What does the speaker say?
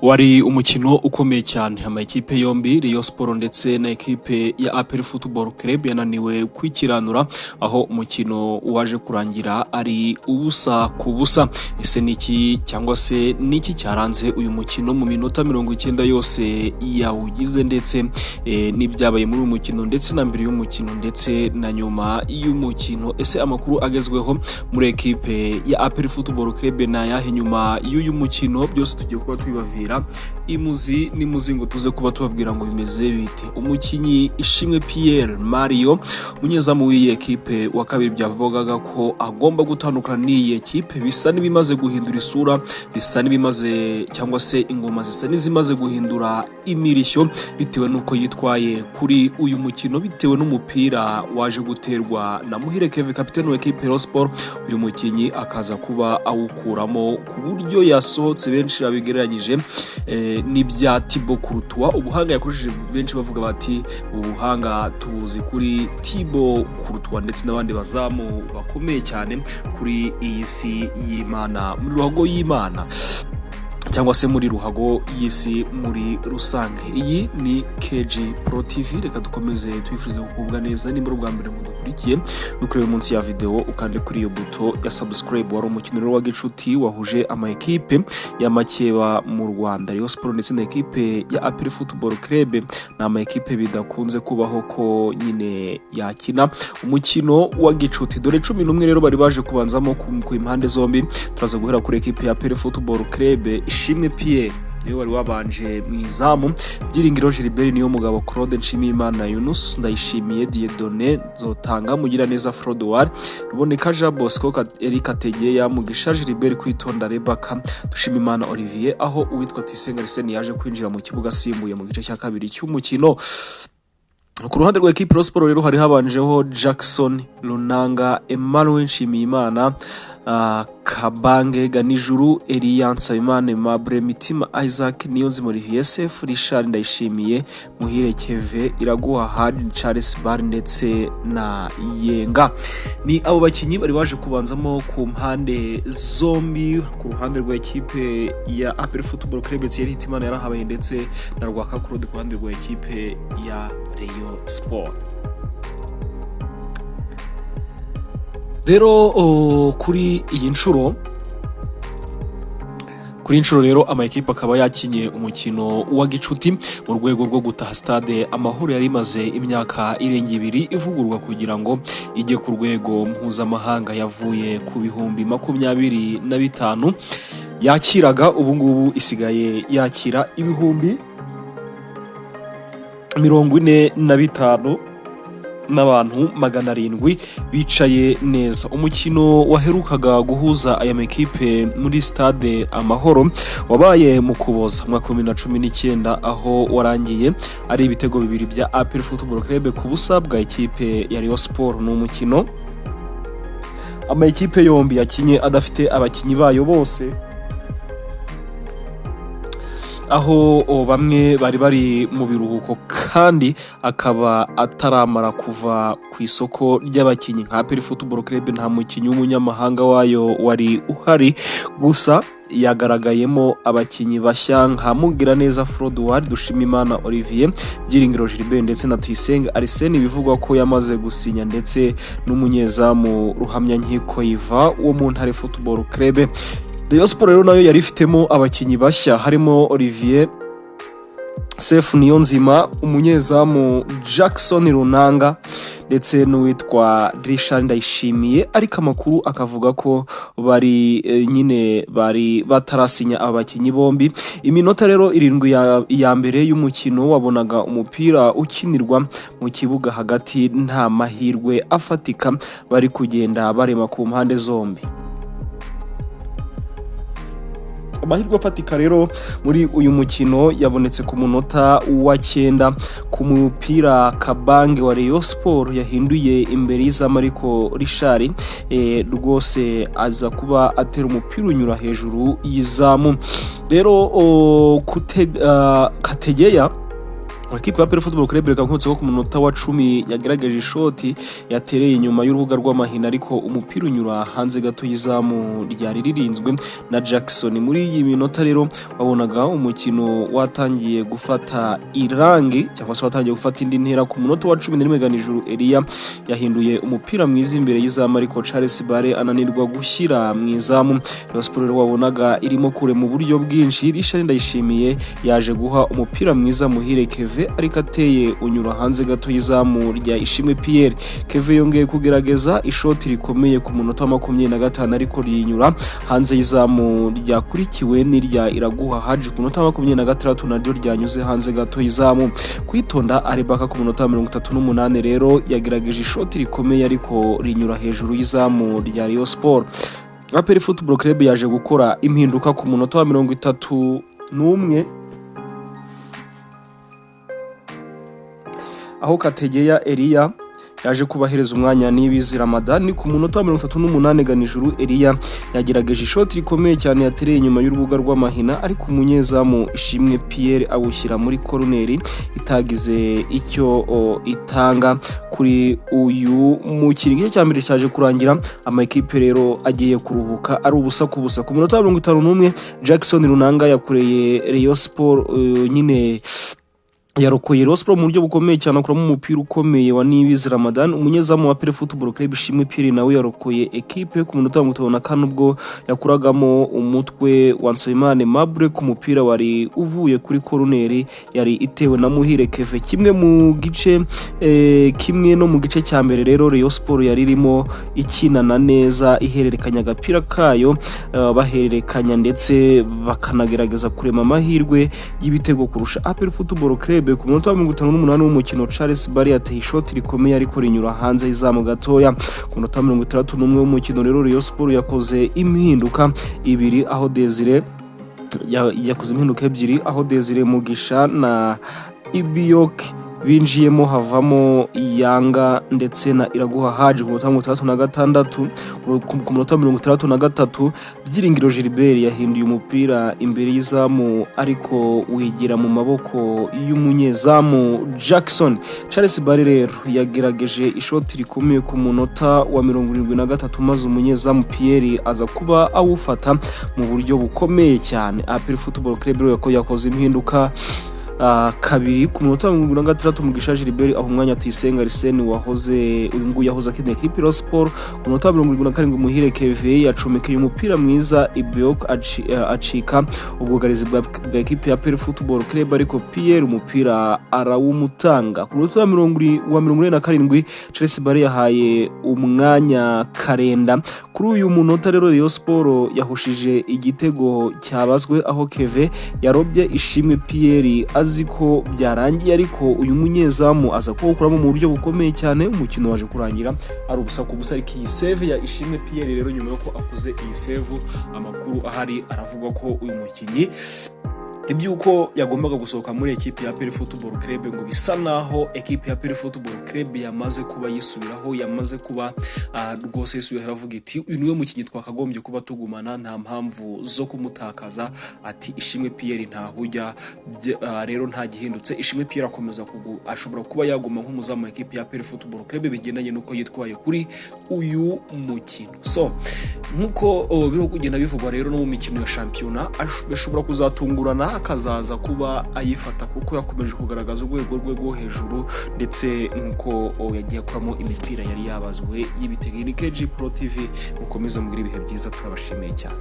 Wari umukino ukomeye cyane. Amakipe yombi, Rayon Sport ndetse na ekipe ya APR Football Club, yananiwe kwikiranura, aho umukino waje kurangira ari 0-0. Ese niki cyangwa se niki cyaranze uyu mukino mu minota 90 yose yawugize, ndetse n'ibyabaye muri uyu mukino, ndetse na mbere y'umukino, ndetse na nyuma y'umukino? Ese amakuru agezweho muri ekipe ya APR Football Club ni ayahe nyuma y'uyu mukino? Byose tugiye kuba tubibavira imuzi n'imuzi ngo tuze kuba tubabwira ngo bimeze bite. Umukinnyi Ishimwe Pierre Mario, umunyezamu w'iyi ekipe wa kabiri, byavugaga ko agomba gutandukana n'iyi ekipe, bisa n'ibimaze guhindura isura, bisa n'ibimaze cyangwa se ingoma zisa n'izimaze guhindura imirishyo, bitewe n'uko yitwaye kuri uyu mukino, bitewe n'umupira waje guterwa na Muhire Kevin, kapiteni wa ekipe Rayon Sport, uyu mukinnyi akaza kuba awukuramo ku buryo yasohotse. Benshi babigereranyije n'ibya Thibaut Courtois, ubuhanga yakoresheje. Benshi bavuga bati ubu buhanga tubuzi kuri Thibaut Courtois ndetse n'abandi bazamu bakomeye cyane kuri iyi si y'Imana, muri ruhago y'Imana cyangwa se muri ruhago y'isi muri rusange. Iyi ni KG Pro TV. Reka dukomeze twifuze kugubwa neza. Nimba ari ubwa mbere mudukurikiye, nukureba munsi ya video ukande kuri iyo buto ya subscribe. Wari umukino rero wa gicuti wahuje ama ekipe y'amakeba mu Rwanda, Rayon Sport ndetse na ekipe ya APR Football Club. Ni ama ekipe bidakunze kubaho ko nyine yakina umukino wa gicuti. Dore 11 rero bari baje kubanzamo ku impande zombi. Turaza guhera kuri ekipe ya APR Football Club. Ishimwe Pierre niwe wari wabanje mu izamu, Byiringiro Gilbert, niyo mugabo Claude, Nshimiyimana Yunus, Ndayishimiye Dieudonné, Zotanga, Mugiraneza Frodouard, Ruboneka Jean Bosco, Eric Kategeya, Mugisha Gilbert, Kwitonda Rebecca, Dushimimana Olivier, aho uwitwa Tuyisenge Arsene yaje kwinjira mu kibuga asimbuye mu gice cya kabiri cy'umukino. Ku ruhande rwa ekipe Sport rero hari habanjeho Jackson Runanga, Emmanuel Nshimiyimana, Kabange Ganijuru, Eliya Nsabimana Aimable, Mitima Isaac, Niyonzima Olivier Sef, Richard Ndayishimiye, Muhire Keve, Iraguha Hadi, Charles Bar ndetse na Yenga. Ni abo bakinnyi bari baje kubanzamo ku mpande zombi. Ku ruhande rwa ekipe ya APR Football Club, Thierry Hitimana yarahabaye ndetse na Rwaka Claude. Ku ruhande rwa ekipe ya Rayon Sport rero, kuri iyi nshuro rero ama ekipe akaba yakinye umukino wa gicuti mu rwego rwo gutaha Stade Amahoro yari imaze imyaka irenga 2 ivugururwa kugira ngo ijye ku rwego mpuzamahanga. Yavuye ku 25,000 yakiraga, ubu ngubu isigaye yakira 45,700 n'abantu bicaye neza. Umukino waherukaga guhuza aya makipe muri Stade Amahoro wabaye mu Kuboza mu mwaka wa 2019, aho warangiye ari ibitego bibiri bya APR Football Club ku busa bwa ekipe ya Rayon Sport. Ni umukino ama ekipe yombi yakinye adafite abakinnyi bayo bose, aho bamwe bari bari mu biruhuko kandi akaba ataramara kuva ku isoko ry'abakinnyi. Nka APR Football Club nta mukinnyi w'umunyamahanga wayo wari uhari, gusa yagaragayemo abakinnyi bashya nka Mugiraneza Frodouard, Dushimimana Olivier, Byiringiro Gilbert ndetse na Tuyisenge Arsene bivugwa ko yamaze gusinya, ndetse n'umunyezamu Ruhamyankiko Iva wo mu Ntare Football Club. Rayon Sport rero nayo yari ifitemo abakinnyi bashya, harimo Olivier Sefu Niyonzima, umunyezamu Jackson Runanga ndetse n'uwitwa Richard Ndayishimiye, ariko amakuru akavuga ko bari nyine bari batarasinya aba bakinnyi bombi. Iminota rero 7 ya mbere y'umukino wabonaga umupira ukinirwa mu kibuga hagati, nta mahirwe afatika bari kugenda barema ku mpande zombi. Amahirwe afatika rero muri uyu mukino yabonetse ku munota wa 9, ku mupira Kabange wa Rayon Sport yahinduye imbere y'izamu, ariko Richard rwose aza kuba atera umupira unyura hejuru y'izamu. Rero Kategeya Ekipe ya APR Football Club, reka nkwibutse ko ku munota wa 10 yagaragaje ishoti yatereye inyuma y'urubuga rw'amahina, ariko umupira unyura hanze gato y'izamu ryari ririnzwe na Jackson. Muri iyi minota rero wabonaga umukino watangiye gufata irangi, cyangwa se watangiye gufata indi ntera. Ku munota wa 11, Ganijuru Elia yahinduye umupira mwiza imbere y'izamu, ariko Charles Bare ananirwa gushyira mu izamu. Rayon Sports rero wabonaga irimo kure mu buryo bwinshi. Richard Ndayishimiye yaje guha umupira mwiza Muhire Keve, ariko ateye unyura hanze gato y'izamu rya Ishimwe Pierre. Keve yongeye kugerageza ishoti rikomeye ku munota wa 25, ariko rinyura hanze y'izamu, ryakurikiwe n'irya Iraguha Haji ku munota wa 26, naryo ryanyuze hanze gato y'izamu. Kwitonda Arebaka ku munota wa 38 rero yagerageje ishoti rikomeye, ariko rinyura hejuru y'izamu rya Rayon Sport. APR Football Club yaje gukora impinduka ku munota wa 31, aho Kategeya Elia yaje kubahereza umwanya Niyibizi Ramadhan. Ku munota wa 38, Ganijuru Elia yagerageje ishoti rikomeye cyane yatereye inyuma y'urubuga rw'amahina, ariko umunyezamu Ishimwe Pierre awushyira muri koroneri itagize icyo itanga kuri uyu mukino. Igice cya mbere cyaje kurangira amakipe rero agiye kuruhuka ari ubusa ku busa. Ku munota wa 51, Jackson Runanga yakoreye Rayon Sport, nyine yarokoye Rayon Sport mu buryo bukomeye cyane, akuramo umupira ukomeye wa Niyibizi Ramadan. Umunyezamu wa APR Football Club Ishimwe Pierre nawe yarokoye ekipe ku munota wa 54, ubwo yakuragamo umutwe wa Nsabimana Aimable ku mupira wari uvuye kuri koroneri yari itewe na Muhire Keve. Kimwe mu gice kimwe no mu gice cya mbere rero, Rayon Sport yari irimo ikinana neza, ihererekanya agapira kayo, bahererekanya ndetse bakanagerageza kurema amahirwe y'ibitego kurusha APR Football Club. Ku munota wa 58 w'umukino, Charles Barry yateye ishoti rikomeye, ariko rinyura hanze y'izamu gatoya. Ku munota wa 61 w'umukino rero, Rayon Sport yakoze impinduka ibiri, aho Desire yakoze impinduka ebyiri, aho Desire Mugisha na Ibiok binjiyemo, havamo Yanga ndetse na Iraguha Haji. Ku munota wa 66, ku munota wa 63, Byiringiro Gilbert yahinduye umupira imbere y'izamu, ariko wigira mu maboko y'umunyezamu Jackson. Charles Barry rero yagerageje ishoti rikomeye ku munota wa 73, maze umunyezamu Pierre aza kuba awufata mu buryo bukomeye cyane. APR Football Club rero yakoze impinduka kabiri. Ku munota wa 76, Mugisha Gilbert aho umwanya Tuyisenga Arsene, wahoze, uyu nguyu yahoze akina ekipe Rayon Sport. Ku munota wa 77, Muhire Keve yacomekeye umupira mwiza Ibiok, acika ubwugarizi bwa ekipe ya APR Football Club, ariko Pierre umupira arawumutanga. Ku munota wa 47, Charles Barry yahaye umwanya Karenda. Kuri uyu munota rero, Rayon Sport yahushije igitego cyabazwe, aho Keve yarobye Ishimwe Pierre azi ko byarangiye, ariko uyu munyezamu aza kuwukuramo mu buryo bukomeye cyane. Umukino waje kurangira ari ubusa ku busa, ariko iyi save ya Ishimwe Pierre rero, nyuma y'uko akoze iyi save, amakuru ahari aravuga ko uyu mukinnyi iby'uko yagombaga gusohoka muri ekipe ya APR Football Club ngo bisa naho ekipe ya APR Football Club yamaze kuba yisubiraho, yamaze kuba rwose yisubiraho, iravuga iti uyu niwe mukinnyi twakagombye kuba tugumana, nta mpamvu zo kumutakaza. Ati Ishimwe Pierre ntahujya rero nta gihindutse, Ishimwe Pierre akomeza ashobora kuba yaguma nk'umuzamu wa ekipe ya APR Football Club, bigendanye n'uko yitwaye kuri uyu mukino. So nk'uko biriho kugenda bivugwa rero, no mu mikino ya shampiyona bishobora kuzatungurana akazaza kuba ayifata, kuko yakomeje kugaragaza urwego rwe rwo hejuru, ndetse nk'uko yagiye akuramo imipira yari yabazwe y'ibitego. Ni KG Pro TV, mukomeze mugire ibihe byiza, turabashimiye cyane.